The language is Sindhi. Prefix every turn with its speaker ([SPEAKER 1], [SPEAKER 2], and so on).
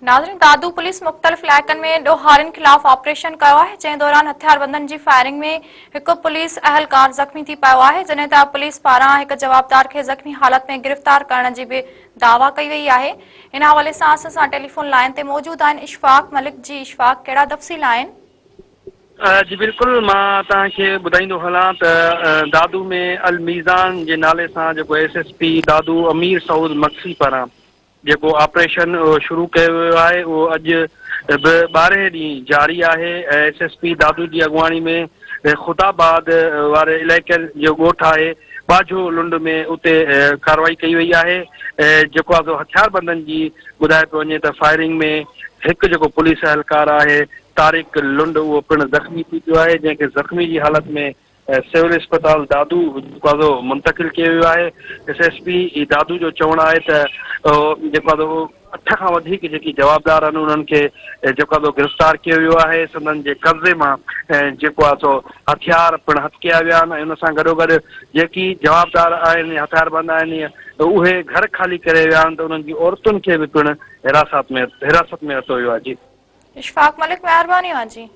[SPEAKER 1] ناظرين دادو پوليس مختلف علائقن ۾ ڏوهارين خلاف آپريشن ڪيو آهي جنهن دوران هٿياربندن جي فائرنگ ۾ هڪ پوليس اهلڪار زخمي ٿي پيو آهي جڏهن ته پوليس پاران هڪ جوابدار کي زخمي حالت ۾ گرفتار ڪرڻ جي به دعويٰ ڪئي وئي آهي ان حوالي سان اسان سان ٽيليفون لائين تي موجود آهن اشفاق ملڪ جي اشفاق ڪهڙا تفصيل آهن.
[SPEAKER 2] جي بلڪل مان توهان کي ٻڌائيندو هلان ته دادو ۾ الميزان جي نالي سان جيڪو S S P Dadu Amir Saud Magsi پاران جيڪو آپريشن شروع ڪيو ويو آهي اهو اڄ به ٻارهين ڏينهن جاري آهي ۽ ايس ايس پي دادو جي اڳواڻي ۾ خدا آباد واري علائقي جو ڳوٺ آهي ٻاجهو لنڊ ۾ اتي ڪارروائي ڪئي وئي آهي جيڪو آزو هٿياربندن جي ٻڌايو پيو وڃي ته فائرنگ ۾ هڪ جيڪو پوليس اهلڪار آهي طارق لنڊ اهو پڻ زخمي ٿي پيو آهي جنهن کي زخمي جي حالت ۾ سول اسپتال دادو جيڪو منتقل ڪيو ويو آهي، ايس ايس پي دادو جو چوڻ آهي ته جيڪو اٺ کان وڌيڪ جيڪي جوابدار آهن انهن کي جيڪو گرفتار ڪيو ويو آهي، سندن جي قبضي مان جيڪو آهي سو هٿيار پڻ هٿ ڪيا ويا آهن ۽ ان سان گڏوگڏ جيڪي جوابدار آهن هٿياربند آهن اهي گهر خالي ڪري ويا آهن ته انهن جي عورتن کي به پڻ حراست ۾ حراست ۾ ورتو ويو آهي جي.
[SPEAKER 1] اشفاق ملڪ مهرباني اوهان جي.